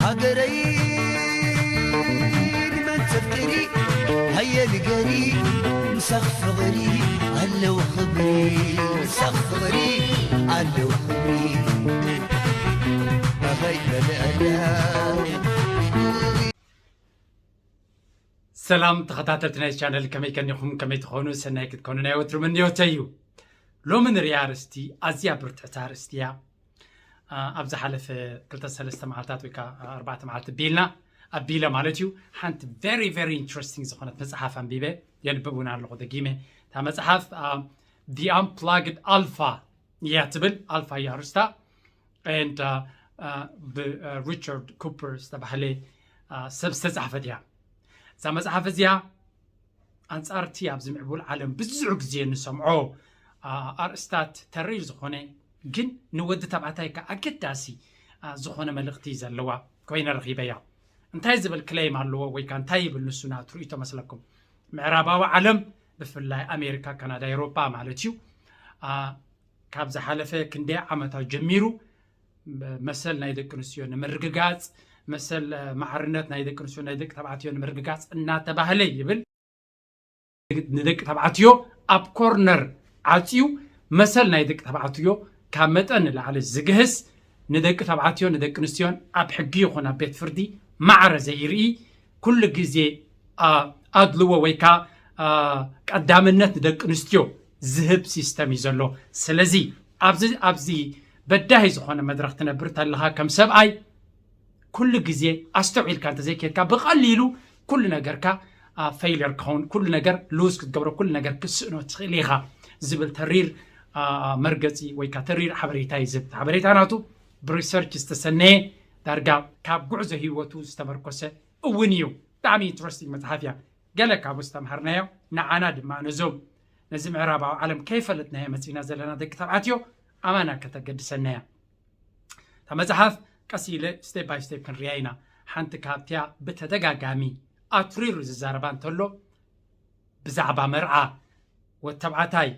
ሃገረይ ንመን ተፍቅሪ ሃየ ንገሪ ምሳኽ ፍቕሪ ኣለዎ ክብሪ ምሳኽ ፍቕሪ ኣለዎ ክብሪ ኣኸይ መለኣያ ሰላም ተኸታተልቲ ናይ ቻነል፣ ከመይ ከኒኹም? ከመይ ትኾኑ? ሰናይ ክትኮኑ ናይ ወትሩ ምንዮተይ እዩ። ሎሚ ንሪኣ ኣርእስቲ ኣዝያ ብርትዕቲ ኣርእስቲ እያ። ኣብ ዝሓለፈ ክልተ ሰለስተ መዓልታት ወይ ከዓ ኣርባዕተ መዓልቲ ቢልና ኣቢለ ማለት እዩ፣ ሓንቲ very very interesting ዝኾነት መፅሓፍ ኣንቢበ፣ የንብብ እውን ኣለኹ ደጊመ። እታ መፅሓፍ The Unplugged Alpha እያ ትብል። ኣልፋ እያ ኣርእስታ። And ብሪቻርድ ኩፐር ዝተባህለ ሰብ ዝተፃሕፈት እያ። እዛ መፅሓፍ እዚኣ ኣንፃርቲ ኣብዚ ምዕቡል ዓለም ብዙሕ ግዜ ንሰምዖ ኣርእስታት ተሪር ዝኾነ ግን ንወዲ ተባዕታይ ከ ኣገዳሲ ዝኾነ መልእኽቲ ዘለዋ ኮይነ ረኺበያ። እንታይ ዝብል ክለይም ኣለዎ ወይ ከዓ እንታይ ይብል ንሱ ናቱ ርእይቶ መስለኩም? ምዕራባዊ ዓለም ብፍላይ ኣሜሪካ፣ ካናዳ፣ ኤውሮጳ ማለት እዩ ካብ ዝሓለፈ ክንደይ ዓመታት ጀሚሩ መሰል ናይ ደቂ ኣንስትዮ ንምርግጋፅ፣ መሰል ማዕርነት ናይ ደቂ ኣንስትዮ ናይ ደቂ ተባዕትዮ ንምርግጋፅ እናተባህለ ይብል። ንደቂ ተባዕትዮ ኣብ ኮርነር ዓፅዩ መሰል ናይ ደቂ ተባዕትዮ ካብ መጠን ንላዕሊ ዝግህስ፣ ንደቂ ተባዕትዮ ንደቂ ኣንስትዮን ኣብ ሕጊ ይኹን ኣብ ቤት ፍርዲ ማዕረ ዘይርኢ፣ ኩሉ ግዜ ኣድልዎ ወይ ከዓ ቀዳምነት ንደቂ ኣንስትዮ ዝህብ ሲስተም እዩ ዘሎ። ስለዚ ኣብዚ ኣብዚ በዳሂ ዝኾነ መድረኽ ትነብር ተለኻ ከም ሰብኣይ ኩሉ ግዜ ኣስተውዒልካ እንተዘይኬድካ ብቐሊሉ ኩሉ ነገርካ ፌይለር ክኸውን፣ ኩሉ ነገር ሉዝ ክትገብሮ፣ ኩሉ ነገር ክስእኖ ትኽእል ኢኻ ዝብል ተሪር መርገፂ ወይ ከዓ ተሪር ሓበሬታ እዩ ዝህብ። ሓበሬታ ናቱ ብሪሰርች ዝተሰነየ ዳርጋ ካብ ጉዕዞ ህይወቱ ዝተመርኮሰ እውን እዩ። ብጣዕሚ ኢንትረስቲንግ መፅሓፍ እያ። ገለ ካብኡ ዝተምሃርናዮ ንዓና ድማ ነዞም ነዚ ምዕራባዊ ዓለም ከይፈለጥናዮ መፂና ዘለና ደቂ ተባዕትዮ ኣማና ከተገድሰና እያ። እታ መፅሓፍ ቀስ ኢለ ስቴፕ ባይ ስቴፕ ክንሪኣ ኢና። ሓንቲ ካብቲያ ብተደጋጋሚ ኣትሪሩ ዝዛረባ እንተሎ ብዛዕባ መርዓ ወድ ተባዕታይ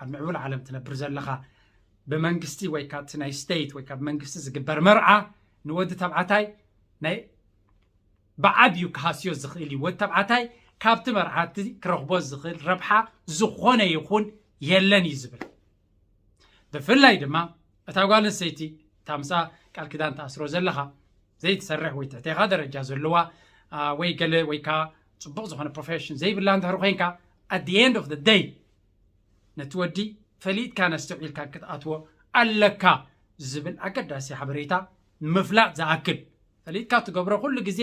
ኣብ ምዕቡል ዓለም ትነብር ዘለኻ ብመንግስቲ ወይ ካብ ናይ ስቴት ወይ ካብ መንግስቲ ዝግበር መርዓ ንወዲ ተባዕታይ ናይ ብዓብዩ ክሃስዮ ዝኽእል እዩ። ወዲ ተባዕታይ ካብቲ መርዓቲ ክረኽቦ ዝኽእል ረብሓ ዝኾነ ይኹን የለን እዩ ዝብል። ብፍላይ ድማ እታ ጓል ኣንስተይቲ እታ ምሳ ቃል ኪዳን ተኣስሮ ዘለኻ ዘይትሰርሕ ወይ ትሕቴኻ ደረጃ ዘለዋ ወይ ገለ ወይ ከዓ ፅቡቕ ዝኾነ ፕሮፌሽን ዘይብላ እንድሕር ኮይንካ at the end of the day ነቲ ወዲ ፈሊጥካ ነስተውዒልካ ክትኣትዎ ኣለካ ዝብል ኣገዳሲ ሓበሬታ ንምፍላጥ ዝኣክል። ፈሊጥካ ትገብሮ ኩሉ ግዜ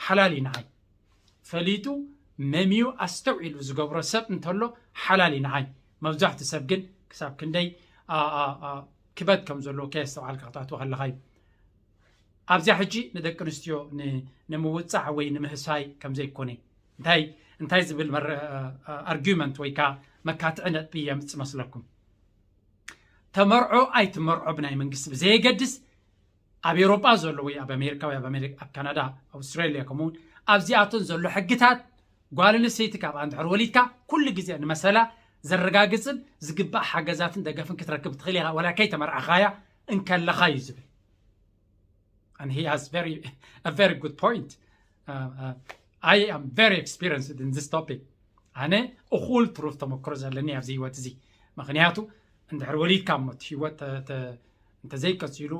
ሓላል እዩ ንዓይ። ፈሊጡ መሚዩ ኣስተውዒሉ ዝገብሮ ሰብ እንተሎ ሓላል እዩ ንዓይ። መብዛሕቱ ሰብ ግን ክሳብ ክንደይ ክበት ከም ዘለዎ ከየስተውዓልካ ክትኣትዎ ከለኻ እዩ። ኣብዚኣ ሕጂ ንደቂ ኣንስትዮ ንምውፃዕ ወይ ንምህሳይ ከም ዘይኮነ እንታይ እንታይ ዝብል ኣርጊመንት ወይ ከዓ መካትዒ ነጥቢ የምፅ መስለኩም? ተመርዖ ኣይትመርዖ ብናይ መንግስቲ ብዘየገድስ ኣብ ኤውሮጳ ዘሎ ወይ ኣብ ኣሜሪካ ወይ ኣብ ኣሜሪካ ኣብ ካናዳ ኣውስትራሊያ ከምኡውን ኣብዚኣቶን ዘሎ ሕግታት ጓል ኣንስተይቲ ካብኣ እንድሕር ወሊድካ ኩሉ ግዜ ንመሰላ ዘረጋግፅን ዝግባእ ሓገዛትን ደገፍን ክትረክብ ትኽእል ኢኻ ወላ ከይተመርዓኻያ እንከለኻ እዩ ዝብል። And he has very a very good point. I am very experienced in this topic. ኣነ እኹል ትሩፍ ተመክሮ ዘለኒ ኣብዚ ህይወት እዚ። ምክንያቱ እንድሕር ወሊድካ እሞ እቲ ህይወት እንተዘይቀፂሉ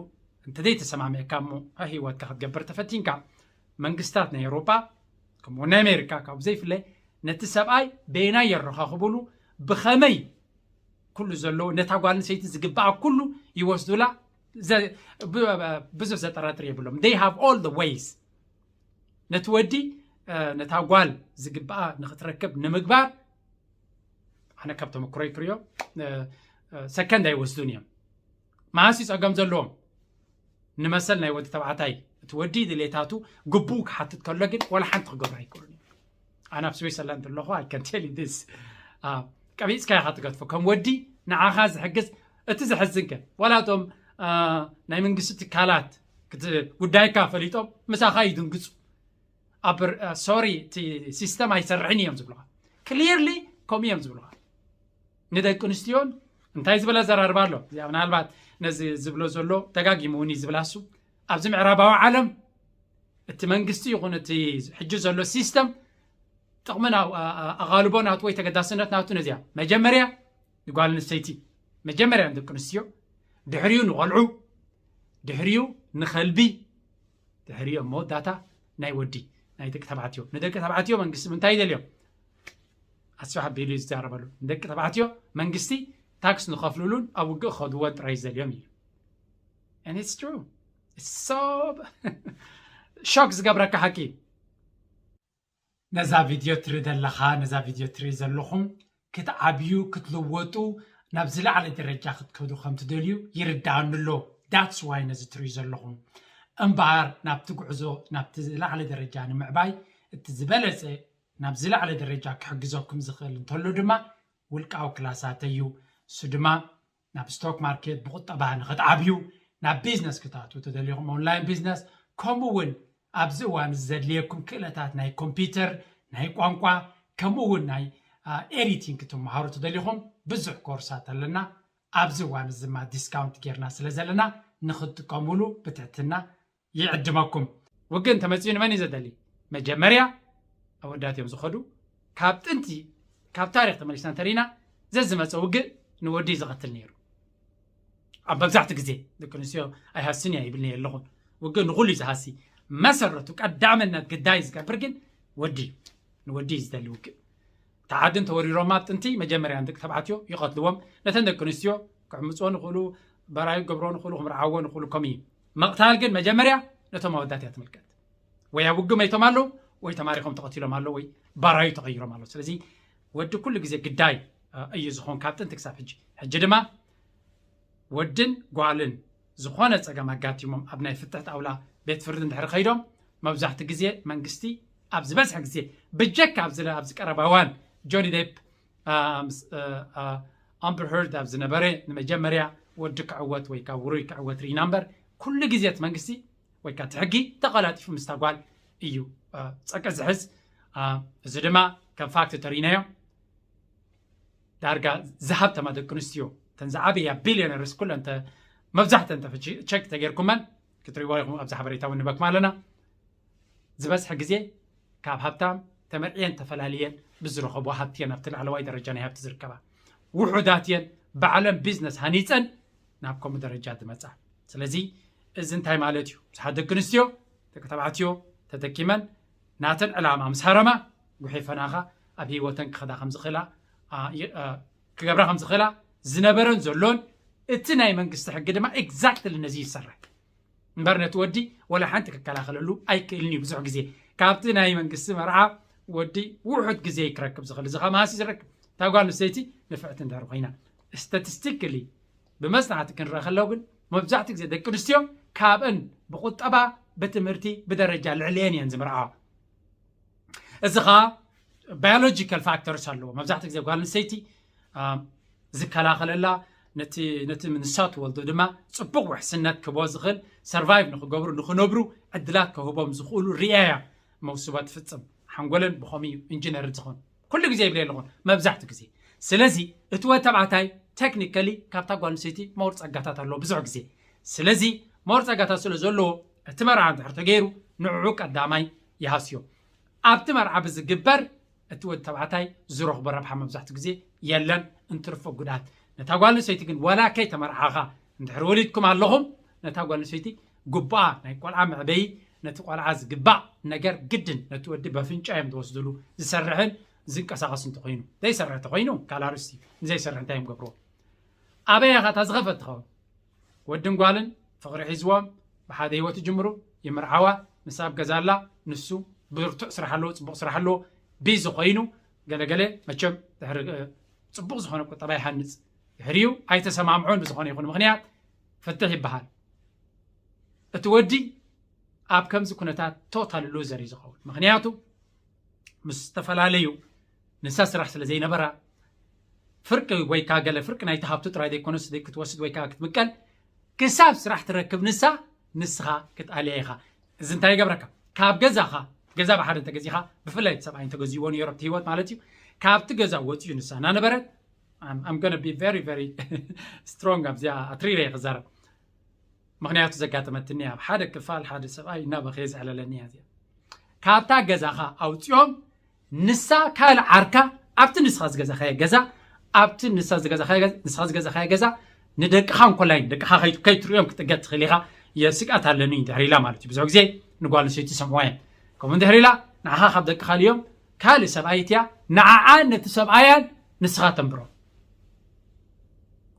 እንተዘይተሰማሚዕካ እሞ ህይወትካ ክትገብር ተፈቲንካ መንግስታት ናይ ኤውሮጳ ከምኡ ናይ ኣሜሪካ ካብ ዘይፍለ ነቲ ሰብኣይ በይናይ የረኻኽብሉ ብኸመይ ኩሉ ዘለዎ ነታ ጓል ኣንስተይቲ ዝግባኣ ኩሉ ይወስዱላ። ብዙሕ ዘጠራጥር የብሎም። They have all the ways ነቲ ወዲ ነታ ጓል ዝግባኣ ንክትረክብ ንምግባር ኣነ ካብ ተመክሮይ ክሪኦ ሰከንድ ኣይወስዱን እዮም። መዓስ እዩ ፀገም ዘለዎም? ንመሰል ናይ ወዲ ተባዕታይ እቲ ወዲ ድሌታቱ ግቡኡ ክሓትት ከሎ ግን ወላ ሓንቲ ክገብሩ ኣይክእሉን እዮም። ኣነ ኣብ ስዊሰርላንድ ኣለኹ። I can tell you this. ቀቢፅካ ኢኻ ትገድፎ ከም ወዲ ንዓኻ ዝሕግዝ። እቲ ዘሕዝንከ ዋላ እቶም ናይ መንግስቲ ትካላት ጉዳይካ ፈሊጦም ምሳኻ ይድንግፁ። ኣብ ሶሪ እቲ ሲስተም ኣይሰርሕን እዮም ዝብሉኻ። ክሊርሊ ከምኡ እዮም ዝብሉኻ። ንደቂ ኣንስትዮን እንታይ ዝበለ ኣዘራርባ ኣሎ? እዚኣ ምናልባት ነዚ ዝብሎ ዘሎ ደጋጊሙ እውን እዩ ዝብላ እሱ። ኣብዚ ምዕራባዊ ዓለም እቲ መንግስቲ ይኹን እቲ ሕጂ ዘሎ ሲስተም ጥቕሚ ናው- ኣ- ኣ- ኣቓልቦ ናቱ ወይ ተገዳስነት ናቱ ነዚያ መጀመርያ ንጓል ኣንስተይቲ፣ መጀመርያ ንደቂ ኣንስትዮ፣ ድሕሪኡ ንቖልዑ፣ ድሕሪኡ ንኸልቢ፣ ድሕሪኡ ኣብ መወዳእታ ናይ ወዲ ናይ ደቂ ተባዕትዮ። ንደቂ ተባዕትዮ መንግስቲ ምንታይ ይደልዮም? ኣስፍሕ ኣቢሉ እዩ ዝዛረበሉ። ንደቂ ተባዕትዮ መንግስቲ ታክስ ንኸፍልሉን ኣብ ውግእ ክኸድዎን ጥራይ ዝደልዮም እዩ። And it's true. It's so ሾክ ዝገብረካ ሓቂ እዩ። ነዛ ቪድዮ ትርኢ ዘለኻ፣ ነዛ ቪድዮ ትርኢ ዘለኹም ክትዓብዩ፣ ክትልወጡ፣ ናብ ዝለዓለ ደረጃ ክትከዱ ከም ትደልዩ ይርድኣኒ ኣሎ። That's why ነዚ ትርእዩ ዘለኹም። እምበኣር ናብቲ ጉዕዞ ናብቲ ዝለዓለ ደረጃ ንምዕባይ እቲ ዝበለጸ ናብ ዝለዓለ ደረጃ ክሕግዘኩም ዝኽእል እንተሎ ድማ ውልቃዊ ክላሳተይ እዩ። እሱ ድማ ናብ ስቶክ ማርኬት ብቁጠባ ንክትዓብዩ፣ ናብ ቢዝነስ ክትኣትዉ ተደሊኹም ኦንላይን ቢዝነስ፣ ከምኡ እውን ኣብዚ እዋን እዚ ዘድልየኩም ክእለታት ናይ ኮምፒውተር፣ ናይ ቋንቋ፣ ከምኡ እውን ናይ ኤዲቲንግ ክትመሃሩ ተደሊኹም ብዙሕ ኮርሳት ኣለና። ኣብዚ እዋን እዚ ድማ ዲስካውንት ጌርና ስለ ዘለና ንክትጥቀሙሉ ብትሕትና ይዕድመኩም። ውግእ እንተመፂኡ ንመን እዩ ዘደሊ? መጀመርያ ኣወዳት እዮም ዝኸዱ። ካብ ጥንቲ ካብ ታሪክ ተመሊስና እንተሪና ዘዝመፀ ውግእ ንወዲ እዩ ዝቐትል ነይሩ። ኣብ መብዛሕቲ ግዜ ደቂ ኣንስትዮ ኣይሃስን እያ ይብል ነየ ኣለኹን። ውግእ ንኹሉ እዩ ዝሃሲ። መሰረቱ ቀዳምነት ግዳይ ዝገብር ግን ወዲ እዩ። ንወዲ እዩ ዝደሊ ውግእ። ተዓዲ እንተወሪሮማ ኣብ ጥንቲ መጀመርያ ንደቂ ተባዕትዮ ይቐትልዎም። ነተን ደቂ ኣንስትዮ ክዕምፅዎ ንኽእሉ፣ በራዩ ክገብርዎ ንኽእሉ፣ ክምርዓዎ ንኽእሉ ከምኡ እዩ። ምቕታል ግን መጀመርያ ነቶም ኣወዳት እያ ትምልከት። ወይ ኣብ ውግእ መይቶም ኣለዉ ወይ ተማሪኾም ተቐቲሎም ኣለዉ ወይ ባራዩ ተቐይሮም ኣለዉ። ስለዚ ወዲ ኩሉ ግዜ ግዳይ እዩ ዝኾን ካብ ጥንቲ ክሳብ ሕጂ። ሕጂ ድማ ወድን ጓልን ዝኾነ ፀገም ኣጋጢሞም ኣብ ናይ ፍትሕ ጣውላ ቤት ፍርዲ እንድሕር ከይዶም መብዛሕቲ ግዜ መንግስቲ ኣብ ዝበዝሐ ግዜ ብጀካ ኣብዚ ኣብዚ ቀረባ እዋን ጆኒ ዴፕ ምስ ኣምበር ሄርድ ኣብ ዝነበረ ንመጀመርያ ወዲ ክዕወት ወይ ካብ ውሩይ ክዕወት ርኢና እምበር ኩሉ ግዜ እቲ መንግስቲ ወይ ከዓ እቲ ሕጊ ተቐላጢፉ ምስታ ጓል እዩ ፀቀ ዝሕዝ። እዚ ድማ ከም ፋክት ተሪኢናዮ። ዳርጋ ዝሃብተማ ደቂ ኣንስትዮ እተን ዝዓበያ ቢልዮነርስ ኩለን መብዛሕተን ቸክ ተገይርኩመን ክትሪእዋ ኢኹም። ኣብዚ ሓበሬታ እውን ንበኩም ኣለና። ዝበዝሐ ግዜ ካብ ሃብታም ተመርዕየን ተፈላልየን ብዝረኸቦ ሃብቲ እየን ኣብቲ ላዕለዋይ ደረጃ ናይ ሃብቲ ዝርከባ። ውሑዳት እየን ባዕለን ቢዝነስ ሃኒፀን ናብ ከምኡ ደረጃ ዝመፃ። ስለዚ እዚ እንታይ ማለት እዩ? ብዙሓት ደቂ ኣንስትዮ ደቂ ተባዕትዮ ተደኪመን ናተን ዕላማ ምስ ሃረማ ጉሒፈናኻ ኣብ ህይወተን ክኸዳ ከም ዝኽእላ ክገብራ ከም ዝኽእላ ዝነበረን ዘሎን እቲ ናይ መንግስቲ ሕጊ ድማ ኤግዛክትሊ ነዚ ይሰርሕ እምበር ነቲ ወዲ ወላ ሓንቲ ክከላኸለሉ ኣይክእልን እዩ። ብዙሕ ግዜ ካብቲ ናይ መንግስቲ መርዓ ወዲ ውሑድ ግዜ ክረክብ ዝኽእል እዚ ከማሲ ዝረክብ እታ ጓል ኣንስተይቲ ንፍዕቲ እንድሕር ኮይና ስታቲስቲክሊ ብመፅናዕቲ ክንረአ ከለዉ ግን መብዛሕትኡ ግዜ ደቂ ኣንስትዮ ካብአን ብቁጠባ ብትምህርቲ ብደረጃ ልዕልየን እየን ዝምርዓዋ። እዚ ከዓ ባዮሎጂካል ፋክተርስ ኣለዎ። መብዛሕትኡ ግዜ ጓል ኣንስተይቲ ዝከላኸለላ ነቲ ነቲ ንሳ ትወልዶ ድማ ፅቡቕ ውሕስነት ክህቦ ዝኽእል ሰርቫይቭ ንክገብሩ ንክነብሩ ዕድላት ክህቦም ዝኽእሉ ርያ እያ መውስቦ ትፍፅም። ሓንጎለን ብኸምኡ እዩ ኢንጂነር ዝኸውን ኩሉ ግዜ ይብል ኣለኹን መብዛሕትኡ ግዜ። ስለዚ እቲ ወድ ተባዕታይ ቴክኒካሊ ካብታ ጓል ኣንስተይቲ ሞር ፀጋታት ኣለዎ ብዙሕ ግዜ። ስለዚ ሞር ፀጋታት ስለ ዘለዎ እቲ መርዓ እንድሕር ተገይሩ ንዕዑ ቀዳማይ ይሃስዮ። ኣብቲ መርዓ ብዝግበር እቲ ወዲ ተባዕታይ ዝረኽቦ ረብሓ መብዛሕትኡ ግዜ የለን እንትርፎ ጉድኣት። ነታ ጓል ኣንስተይቲ ግን ዋላ ከይተመርዓኻ እንድሕር ወሊድኩም ኣለኹም ነታ ጓል ኣንስተይቲ ግቡኣ ናይ ቆልዓ መዕበዪ ነቲ ቆልዓ ዝግባእ ነገር ግድን ነቲ ወዲ በፍንጫ እዮም ዝወስድሉ ዝሰርሕን ዝንቀሳቐስ እንተኾይኑ ዘይሰርሕ እንተኾይኑ ካልኣርስቲ ንዘይሰርሕ እንታይ እዮም ገብርዎ ኣበይ ኢኻ እታ ዝኸፈት ትኸውን ወድን ጓልን ፍቕሪ ሒዝዎም ብሓደ ህይወት ይጅምሩ ይምርዓዋ ንሳ ኣብ ገዛ ኣላ ንሱ ብርቱዕ ስራሕ ኣለዎ ፅቡቕ ስራሕ ኣለዎ ቢዚ ኮይኑ ገለገለ መቸም ድሕሪ ፅቡቕ ዝኾነ ቁጠባ ይሃንፅ ድሕሪኡ ኣይተሰማምዑን ብዝኾነ ይኹን ምኽንያት ፍትሕ ይበሃል እቲ ወዲ ኣብ ከምዚ ኩነታት ቶታል ሉዘር እዩ ዝኸውን ምኽንያቱ ምስ ዝተፈላለዩ ንሳ ስራሕ ስለ ዘይነበራ ፍርቂ ወይ ከዓ ገለ ፍርቂ ናይቲ ሃብቱ ጥራይ ዘይኮነስ ክትወስድ ወይ ከዓ ክትምቀል ክሳብ ስራሕ ትረክብ ንሳ ንስኻ ክትኣልያ ኢኻ እዚ እንታይ ይገብረካ ካብ ገዛኻ ገዛ ብሓደ እንተገዚኻ ብፍላይ ሰብኣይ እንተገዚዎ ንዮሮፕ ህይወት ማለት እዩ ካብቲ ገዛ ወፂኡ ንሳ እናነበረት I'm gonna be very very strong ኣብዚኣ ኣትሪረ ክዛረብ ምኽንያቱ ዘጋጠመትኒ ኣብ ሓደ ክፋል ሓደ ሰብኣይ እናበኸየ ዘዕለለኒ እያ እዚኣ። ካብታ ገዛኻ ኣውፅኦም ንሳ ካልእ ዓርካ ኣብቲ ንስኻ ዝገዛኻዮ ገዛ ኣብቲ ንሳ ዝገዛኻዮ ገዛ- ንስኻ ዝገዛኻዮ ገዛ ንደቅኻ እንኮላይ ደቅኻ ከይ- ከይትርእዮም ክትእገድ ትኽእል ኢኻ። የስግኣት ኣለኒ ድሕሪ ኢላ ማለት እዩ። ብዙሕ ግዜ ንጓል ኣንስተይቲ ይሰምዕዋ እዮም። ከምኡ እንድሕር ኢላ ንዓኻ ካብ ደቅኻ ልዮም ካልእ ሰብኣይ እትያ ንዓኣን ነቲ ሰብኣያን ንስኻ ተንብሮ።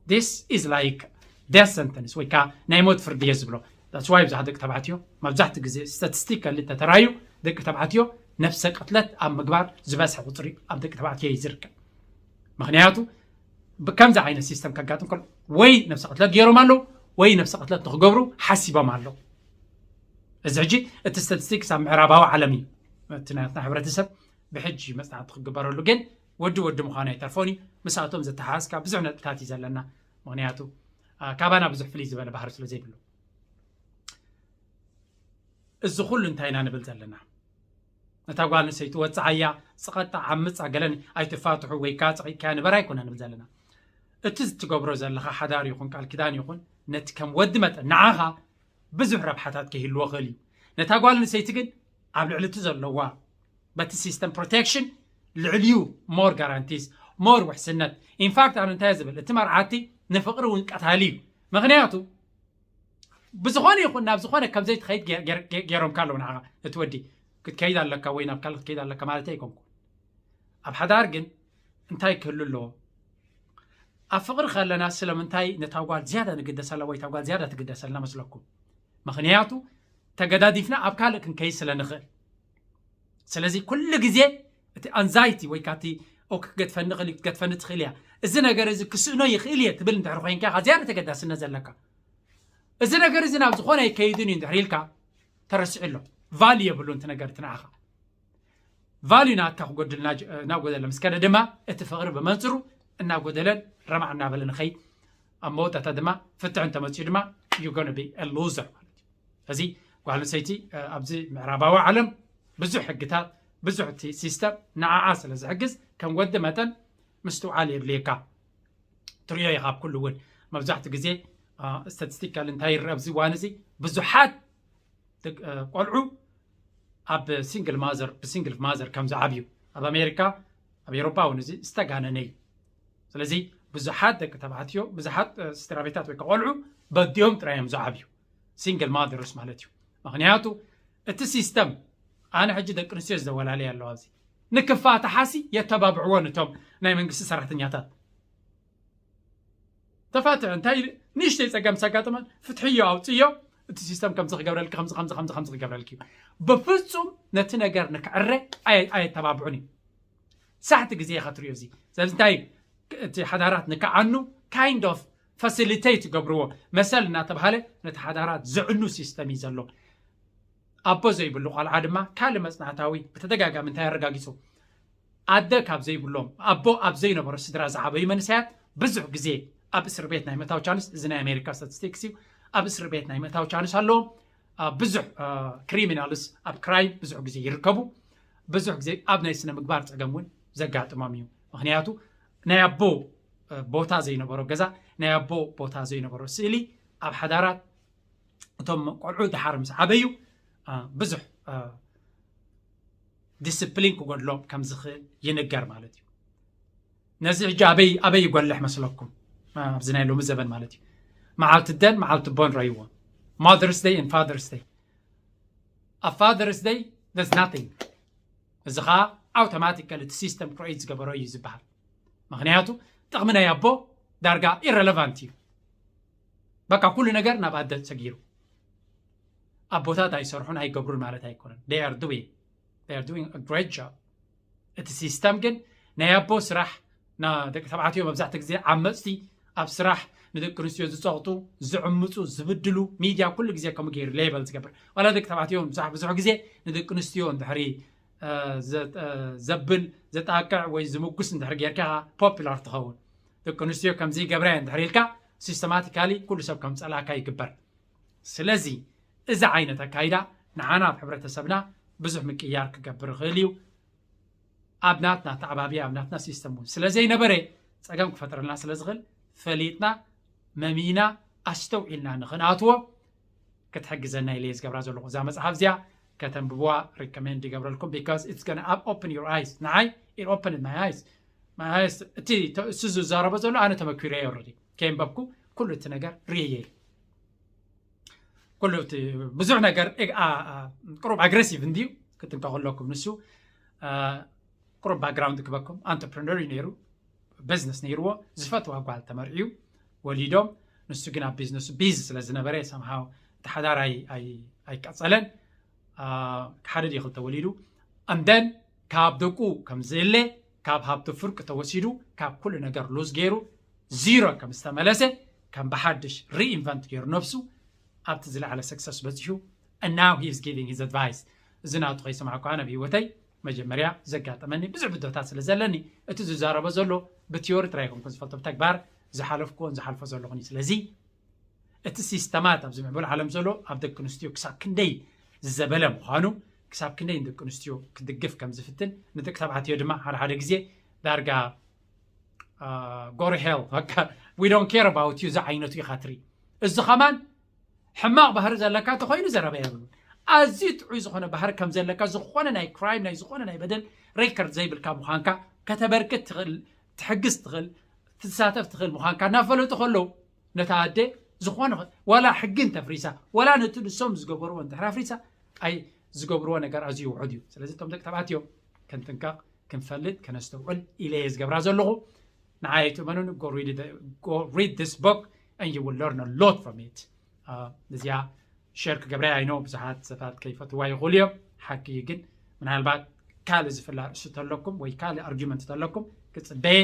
This is like death sentence ወይ ከዓ ናይ ሞት ፍርዲ እየ ዝብሎ። That's why ብዙሓት ደቂ ተባዕትዮ መብዛሕትኡ ግዜ ስታቲስቲካሊ ተተራዩ ደቂ ተባዕትዮ ነብሰ ቅትለት ኣብ ምግባር ዝበዝሐ ቁፅሪ ኣብ ደቂ ተባዕትዮ እዩ ዝርከብ። ምክንያቱ ብከምዚ ዓይነት ሲስተም ከጋጥም ከሎ ወይ ነብሰ ቅትለት ገይሮም ኣለዉ ወይ ነብሰ ቅትለት ንክገብሩ ሓሲቦም ኣለዉ። እዚ ሕጂ እቲ ስታቲስቲክስ ኣብ ምዕራባዊ ዓለም እዩ። እቲ ናትና ሕብረተሰብ ብሕጂ መፅናዕቲ ክግበረሉ ግን ወዲ ወዲ ምዃኑ ኣይተርፎን እዩ። ምስኣቶም ዘተሓዝካ ብዙሕ ነጥብታት እዩ ዘለና። ምክንያቱ ካባና ብዙሕ ፍልይ ዝበለ ባህሪ ስለ ዘይብሉ። እዚ ኩሉ እንታይ ኢና ንብል ዘለና? ነታ ጓል ኣንስተይቲ ወፅዓያ፣ ፅቐጣ፣ ዓምፃ፣ ገለን ኣይትፋትሑ ወይ ከዓ ፀቒጥካያ ንበር ኣይኮና ንብል ዘለና። እቲ ትገብሮ ዘለኻ ሓዳር ይኹን ቃል ኪዳን ይኹን ነቲ ከም ወዲ መጠን ንዓኻ ብዙሕ ረብሓታት ክህልዎ ክእል እዩ። ነታ ጓል ኣንስተይቲ ግን ኣብ ልዕሊ እቲ ዘለዋ በቲ ሲስተም ፕሮቴክሽን ልዕሊኡ ሞር ጋራንቲስ ሞር ውሕስነት። ኢንፋክት ኣነ እንታይ ዝብል እቲ መርዓቲ ንፍቕሪ እውን ቀታሊ እዩ። ምክንያቱ ብዝኾነ ይኹን ናብ ዝኾነ ከምዘይ ትኸይድ ገይሮምካ ኣለዉ ንዓኻ እቲ ወዲ ክትከይድ ኣለካ ወይ ናብ ካልእ ክትከይድ ኣለካ ማለት ኣይኮንኩ። ኣብ ሓዳር ግን እንታይ ክህሉ ኣለዎ? ኣብ ፍቕሪ ከለና ስለምንታይ ነታ ጓል ዝያዳ ንግደሰላ ወይ እታ ጓል ዝያዳ ትግደሰልና መስለኩም? ምኽንያቱ ተገዳዲፍና ኣብ ካልእ ክንከይድ ስለ ንኽእል። ስለዚ ኩሉ ግዜ እቲ ኣንዛይቲ ወይ ካቲ ኦክ ክትገድፈኒ ክእል ክትገድፈኒ ትኽእል እያ፣ እዚ ነገር እዚ ክስእኖ ይኽእል እየ ትብል እንድሕር ኮይንካ ኢኻ ዝያዳ ተገዳስነት ዘለካ። እዚ ነገር እዚ ናብ ዝኾነ ኣይከይድን እዩ እንድሕር ኢልካ ተረሲዑ ኣሎ። ቫልዩ የብሉን እቲ ነገር እቲ ንዓኻ። ቫልዩ ናትካ ክጎድል እናጎደለ ምስ ከደ ድማ እቲ ፍቕሪ ብመንፅሩ እናጎደለን ረማዕ እናበለ ንኸይድ ኣብ መወዳእታ ድማ ፍትሒ እንተመፅኡ ድማ you gonna be a loser ማለት እዩ። እዚ ጓል ኣንስተይቲ ኣብዚ ምዕራባዊ ዓለም ብዙሕ ሕግታት ብዙሕ እቲ ሲስተም ንዓዓ ስለ ዝሕግዝ ከም ወዲ መጠን ምስትውዓል የድልየካ። ትሪኦ ኢኻ ኣብ ኩሉ እውን መብዛሕትኡ ግዜ ስታቲስቲካል እንታይ ይረአ ኣብዚ እዋን እዚ ብዙሓት ቆልዑ ኣብ ሲንግል ማዘር ብሲንግል ማዘር ከም ዝዓብዩ ኣብ ኣሜሪካ ኣብ ኤሮፓ እውን እዚ ዝተጋነነ እዩ። ስለዚ ብዙሓት ደቂ ተባዕትዮ ብዙሓት ስድራ ቤታት ወይ ቆልዑ በዲኦም ጥራይ እዮም ዝዓብዩ ሲንግል ማዘርስ ማለት እዩ። ምክንያቱ እቲ ሲስተም ኣነ ሕጂ ደቂ ኣንስትዮ ዘወላለየ ኣለዋ ኣብዚ ንክፋታሓሲ የተባብዕዎ ነቶም ናይ መንግስቲ ሰራሕተኛታት ተፋትሕ እንታይ ንእሽተይ ፀገም ሰጋጥመን ፍትሕዮ ኣውፅዮ እቲ ሲስተም ከምዚ ክገብረልኪ ከምዚ ከምዚ ከምዚ ከምዚ ክገብረልኪ እዩ። ብፍፁም ነቲ ነገር ንክዕረ ኣየተባብዑን እዩ። ሳሕቲ ግዜ ኢኻ ትሪኦ እዚ ስለዚ እንታይ እቲ ሓዳራት ንክዓኑ kind of facilitate ይገብርዎ መሰል እናተባሃለ ነቲ ሓዳራት ዝዕኑ ሲስተም እዩ ዘሎ። ኣቦ ዘይብሉ ቆልዓ ድማ ካልእ መፅናዕታዊ ብተደጋጋሚ እንታይ ኣረጋጊፁ ኣደ ካብ ዘይብሎም ኣቦ ኣብ ዘይነበሮ ስድራ ዝዓበዩ መንእሰያት ብዙሕ ግዜ ኣብ እስር ቤት ናይ ምእታው ቻንስ እዚ ናይ ኣሜሪካ ስታቲስቲክስ እዩ። ኣብ እስር ቤት ናይ ምእታው ቻንስ ኣለዎም። ብዙሕ ክሪሚናልስ ኣብ ክራይም ብዙሕ ግዜ ይርከቡ። ብዙሕ ግዜ ኣብ ናይ ስነ ምግባር ፀገም እውን ዘጋጥሞም እዩ። ምክንያቱ ናይ ኣቦ ቦታ ዘይነበሮ ገዛ ናይ ኣቦ ቦታ ዘይነበሮ ስእሊ ኣብ ሓዳራት እቶም ቆልዑ ድሓር ምስ ዓበዩ ብዙሕ ዲስፕሊን ክጎድሎም ከም ዝኽእል ይንገር ማለት እዩ። ነዚ ሕጂ ኣበይ ኣበይ ይጎልሕ መስለኩም? ኣብዚ ናይ ሎሚ ዘበን ማለት እዩ። መዓልቲ ደን መዓልቲ ቦን ረይዎ Mother's Day and Father's Day ኣብ Father's Day there's nothing እዚ ከዓ ኣውቶማቲካል እቲ ሲስተም ክሬት ዝገበሮ እዩ ዝበሃል። ምክንያቱ ጥቕሚ ናይ ኣቦ ዳርጋ ኢረለቫንት እዩ። በቃ ኩሉ ነገር ናብ ኣደ ሰጊሩ ኣቦታት ኣይሰርሑን ኣይገብሩን ማለት ኣይኮነን። They are doing they are doing a great job። እቲ ሲስተም ግን ናይ ኣቦ ስራሕ ደቂ ተባዕትዮ መብዛሕትኡ ግዜ ዓመፅቲ ኣብ ስራሕ ንደቂ ኣንስትዮ ዝፀቕጡ ዝዕምፁ ዝብድሉ ሚድያ ኩሉ ግዜ ከምኡ ገይሩ ሌበል ዝገብር ዋላ ደቂ ተባዕትዮ ብዙሕ ግዜ ንደቂ ኣንስትዮ እንድሕሪ ዘብል ዘጣቅዕ ወይ ዝምጉስ እንድሕር ጌርካ ፖፕላር ትኸውን። ደቂ ኣንስትዮ ከምዚ ይገብራ እንድሕር ኢልካ ሲስተማቲካሊ ኩሉ ሰብ ከም ፀላእካ ይግበር። ስለዚ እዚ ዓይነት ኣካይዳ ንዓና ኣብ ሕብረተሰብና ብዙሕ ምቅያር ክገብር ይኽእል እዩ። ኣብ ናትና ተዓባቢ ኣብ ናትና ሲስተም እውን ስለ ዘይነበረ ፀገም ክፈጥረልና ስለ ዝኽእል ፈሊጥና መሚና ኣስተውዒልና ንኽንኣትዎ ክትሕግዘና ኢለ እየ ዝገብራ ዘለኹ። እዛ መፅሓፍ እዚኣ ከተንብብዋ recommend ይገብረልኩም፣ because it's gonna open your eyes። ንዓይ it opened my eyes። My eyes፣ እቲ እሱ ዝዛረቦ ዘሎ ኣነ ተመኪረዮ already። ከየንበብኩ ኩሉ እቲ ነገር ርእየ። ኩሉ እቲ ብዙሕ ነገር ቁሩብ aggressive እንድዩ፣ ክትንቀቑ ኣለኩም። ንሱ ቁሩብ background ክበኩም፣ entrepreneur እዩ ነይሩ፣ business ነይርዎ፣ ዝፈትዋ ጓል ተመርዕዩ ወሊዶም። ንሱ ግን ኣብ business ኡ busy ስለ ዝነበረ somehow እቲ ሓዳር ኣይቀፀለን። ሓደ ድዩ ክልተ ወሊዱ፣ and then ካብ ደቁ ከም ዝእለ፣ ካብ ሃብቱ ፍርቂ ተወሲዱ፣ ካብ ኩሉ ነገር lose ገይሩ ዚሮ ከም ዝተመለሰ፣ ከም ብሓድሽ reinvent ገይሩ ነብሱ ኣብቲ ዝለዓለ success በፂሑ። And now he is giving his advice። እዚ ናቱ ከይሰማዕኩ ኣነ ኣብ ህይወተይ መጀመርያ ዘጋጠመኒ ብዙሕ ብድሆታት ስለ ዘለኒ፣ እቲ ዝዛረቦ ዘሎ ብቲዮሪ ጥራይ ኣይኮንኩን ዝፈልጦ፣ ብተግባር ዝሓለፍኩዎን ዝሓልፎ ዘለኹን እዩ። ስለዚ እቲ ሲስተማት ኣብዚ ምዕቡል ዓለም ዘሎ ኣብ ደቂ ኣንስትዮ ክሳብ ክንደይ ዝዘበለ ምዃኑ፣ ክሳብ ክንደይ ንደቂ ኣንስትዮ ክድግፍ ከም ዝፍትን፣ ንደቂ ተባዕትዮ ድማ ሓደ ሓደ ግዜ ዳርጋ go to hell፣ በቃ we don't care about you ዝዓይነቱ ኢኻ ትርኢ። እዚ ከማን ሕማቕ ባህሪ ዘለካ ተኾይኑ ዘረባ የብሉን። ኣዝዩ ጥዑይ ዝኾነ ባህሪ ከም ዘለካ፣ ዝኾነ ናይ crime፣ ናይ ዝኾነ ናይ በደል record ዘይብልካ ምዃንካ ከተበርክት ትኽእል፣ ትሕግዝ ትኽእል፣ ትሳተፍ ትኽእል ምዃንካ እናፈለጡ ከለዉ፣ ነታ ኣደ ዝኾነ ዋላ ሕጊ እንተፍሪሳ፣ ዋላ ነቲ ንሶም ዝገበርዎ እንድሕር ኣፍሪሳ፣ ኣይ ዝገብርዎ ነገር ኣዝዩ ውሑድ እዩ። ስለዚ እቶም ደቂ ተባዕትዮ ክንጥንቀቕ፣ ክንፈልጥ፣ ከነስተውዕል ኢለ እየ ዝገብራ ዘለኹ። ንዓይ ኣይትእመኑኒ፣ go read this book and you will learn a lot from it። እዚኣ share ክገብራ እየ። I know ብዙሓት ሰባት ከይፈትዋ ይኽእሉ እዮም፣ ሓቂ እዩ። ግን ምናልባት ካልእ ዝፍለ ኣርእስቲ ተለኩም ወይ ካልእ argument ተለኩም ክፅበየ።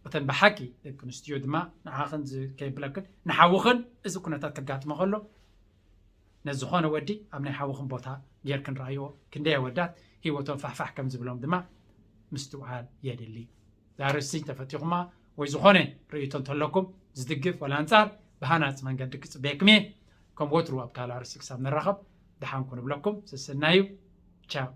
እተን ብሓቂ ደቂ ኣንስትዮ ድማ ንዓኽን ከይብለክን ንሓውኽን እዚ ኩነታት ከጋጥሞ ከሎ ነዝኾነ ወዲ ኣብ ናይ ሓውኽን ቦታ ጌርክን ረኣይዎ። ክንደይ ኣወዳት ህይወቶም ፋሕፋሕ ከም ዝብሎም ድማ ምስትውዓል የድሊ። ዛርእሲ ተፈቲኹማ ወይ ዝኾነ ርእይቶ እንተለኩም ዝድግፍ ወላ ኣንጻር ብሃናጺ መንገዲ ክጽበየኩም እየ። ከም ወትሩ ኣብ ካልእ ኣርእስቲ ክሳብ ንራኸብ ደሓን ኩኑ እብለኩም። ሰሰናዩ። ቻው።